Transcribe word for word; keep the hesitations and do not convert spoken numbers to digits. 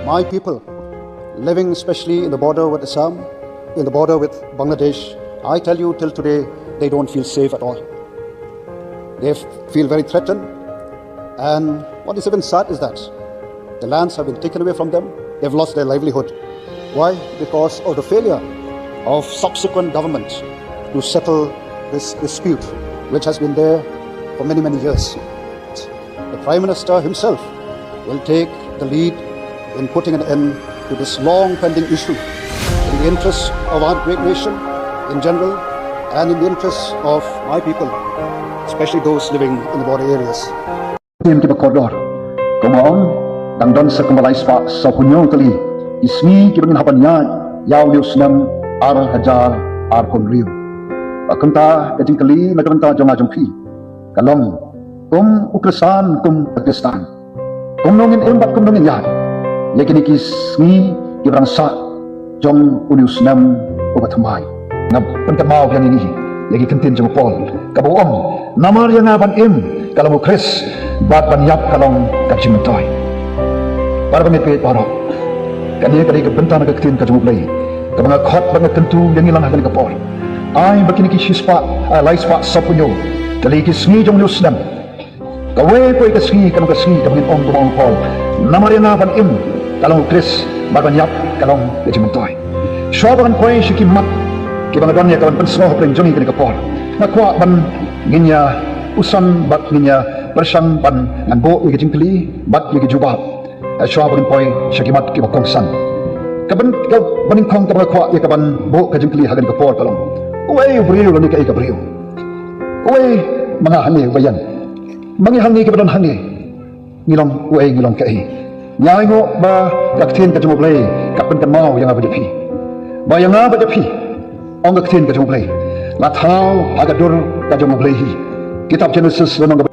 My people, living especially in the border with Assam, in the border with Bangladesh, I tell you, till today, they don't feel safe at all. They feel very threatened. And what is even sad is that the lands have been taken away from them. They've lost their livelihood. Why? Because of the failure of subsequent governments to settle this dispute, which has been there for many, many years. The Prime Minister himself will take the lead in putting an end to this long pending issue in the interests of our great nation in general and in the interests of my people, especially those living in the border areas. Ktien kiba kordor. Kumba ong, dang don sa kumba lai spah saphew hynñiew tylli ki sngi kiba ngin hap ban ïaid ïa u snem ar hajar arphew hynriew. Bad kumta ka jingkylli na ka bynta jong nga jong phi ka long, kum u Khristan, kum ka Khristan, kumno ngin im bad kumno ngin ïaid ïa kine ki sngi kiba dang sah jong une u snem uba thymmai. Nga pynkynmaw ïa ngi ïa ki ktien jong u Paul kaba u ong, namar ïa nga ban im ka long u Khrist bad ban ïap ka long ka jingmyntoi. Para bangeit baroh, kane ka dei ka bynta na ka ktien ka jong u Blei kaba nga khot bad nga kyntu ïa ngi lang ha kane ka por. Ai ba kine ki shispah, ah, lai spah saphew hynñiew tylli ki sngi jong une u snem, kawei kawei ka sngi kan long ka sngi kaba ngin ong kumba ong u Paul, namar ïa nga ban im ka long u Khrist bad ban ïap ka long ka jingmyntoi. Shuwa ba ngan poi sha ki mat kiba nga don ïa ka ban pynsngew hapdeng jong ngi kane ka por, nga kwah ban ngin ïa puson bad ngin ïa pyrshang ban ngan buh ïa ki jingkylli bad ïa ki jubab. Shuwa ba ngin poi sha ki mat kiba kongsan, ka ban, kaba nyngkong kaba nga kwah ïa ka ban buh ka jingkylli ha kane ka por ka long, uei u briew lane kaei ka briew? Uei ma nga hangne uba ïeng? Ma ngi hangne kiba don hangne, ngi long uei, ngi long kaei? Ngi ainguh ba ka ktien ka jong u Blei ka pynkynmaw ïa nga bad ïa phi, ba ïa nga bad ïa phi, ong ka ktien ka jong u Blei, la thaw ha ka dur ka jong u Blei hi. Kitab Jenesis lynnong kaba